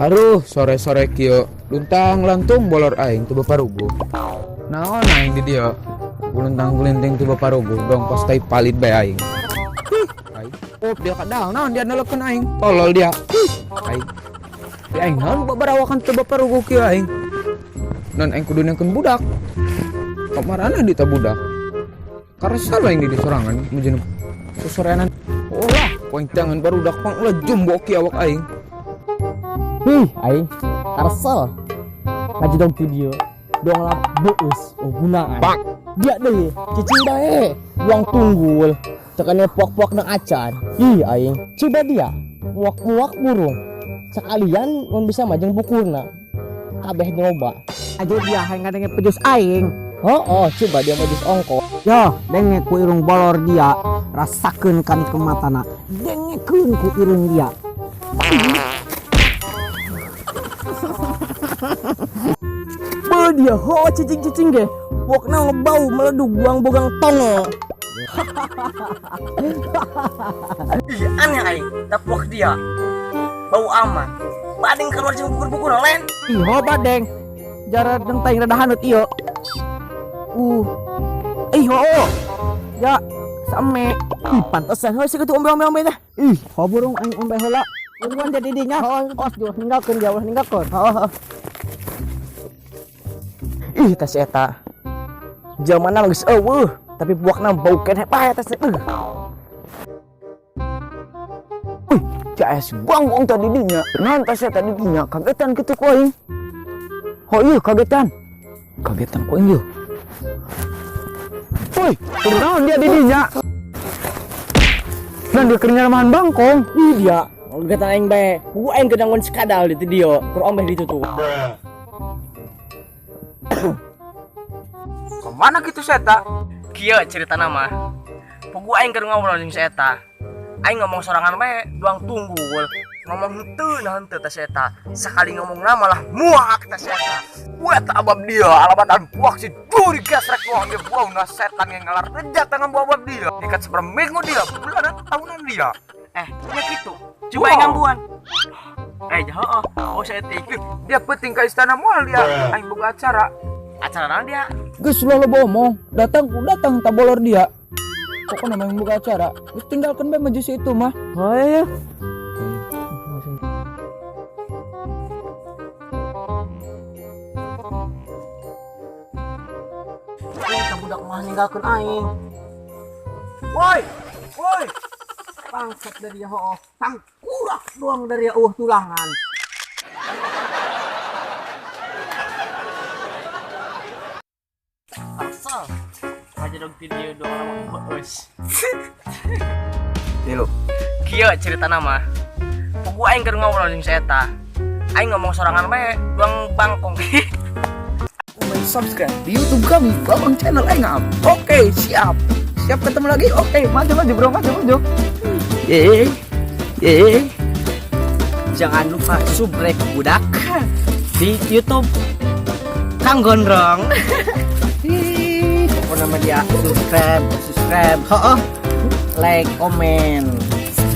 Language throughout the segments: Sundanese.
Aduh, sore-sore kieu luntang lantung bolor aing teu baparuguh. Naon aing di dieu? Guluntang gulinting teu baparuguh, dong kos tai palit bae aing. Huh, aing. Oh, dia kadang naon dia nelekeun aing. Tolol dia. Huh, aing. Di aing naon babarawakan teu baparuguh kieu aing. Non aing kudu neungkeun budak. Kamarana di ta budak. Karesal aing di sorangan mujeun sosoreanan. Olah, poing tangan barudak pang ulah jumbo kieu awak aing. Hih, aing karesel. Ngajedog ti dieu. Doang lap beus, oh gunaan. Dia deh, cicing bae, buang tunggul. Cekane puak-puak nang acan. Ih, aing, coba dia muak-muak burung. Sekalian mun bisa majeng bukurna. Kabeh nyoba. Aja dia hayang ngadenge pejus aing. Oh, oh, coba dia majus ongko. Yo, denge ku irung bolor dia, rasakeun kan ke matana. Dengekeun ku irung dia. Be dia ho cicing-cicing ge. Pokna ngebau meledug buang bogang tongo. Ih, aneh aing, tapok dia. Bau aman. Badeng keluar jeung bukur-bukur lain. Ih, ho badeng. Jara denteng rada hanut ieu. Ih ho. Ya, same. Ih, pantesan heuh sih kitu ombe-ombe teh. Ih, ho burung aing ombe heula. Buruan jadi dinya. Os jual ninggalkeun, jauh ninggalkeun. Heeh. Ih, tas eta. Jamanna geus eueuh, tapi buakna bau keneh bae tas teh. Wih, CS bangkong tadi dinya. Naon tas eta di dinya? Kagetan kitu ku aing. Ho ieu kagetan. Kagetan ku aing ieu. Woi, naon dia di dinya? Dan dia keur nyaramahan bangkong. Ih, dia kagetan aing bae. Ku aing kedangun sekadal di dieu, keur ombeh di tutu. Kemana gitu seta? Kieu ceritana mah. Pugu aing keur ngobrol jeung si eta. Aing ngomong sorangan bae, duang tunggul. Ngomong henteu nah henteu teh si eta. Sekali ngomongna malah muak teh si eta. Wet abab dia, alabatan buak si duri gasrek doang dia bau na setan yang ngalar rejat tangan bau abab dia. Ikat seperminggu dia, bulanan tahunan dia. Ya gitu. Coba aing ngambuan. Jaho. Oh, saya tik. Dia penting ke istana moal dia. Aing boga acara. Acara naon dia? Geus ulah loba omong, datang ku datang tak bolor dia. Pokoknya memang boga acara. Geus tinggalkeun bae maju si itu mah. Oh iya. Ih, budak mah ninggalkeun aing. Woi, woi. Bangsat dari ya hooh. Tangkurak doang dari ya eueuh tulangan. Asal. Ngajedog video doang lama beus. Tilu. Kieu ceritana mah. Pugu aing keur ngobrol jeung si eta. Aing ngomong sorangan bae, doang bangkong. Subscribe di YouTube kami, Babang Channel Engap. Oke, siap. Siap ketemu lagi. Oke, maju maju bro, maju maju. Jangan lupa subrek budak di YouTube Kang Gondrong. Pokoknya nama dia subscribe, subscribe, Heeh. like, komen.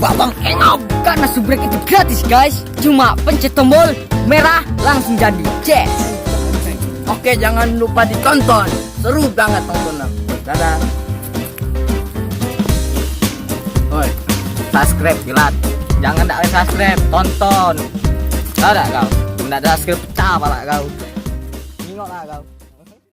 Babang Engap, karena subrek itu gratis guys. Cuma pencet tombol merah langsung jadi. Yes. Oke, jangan lupa ditonton. Seru banget tontonnya. Dadah. Oi, subscribe kilat. Jangan tak subscribe, tonton. Tahu tak kau? Tidak ada subscribe pecah pala kau. Nengok lah kau.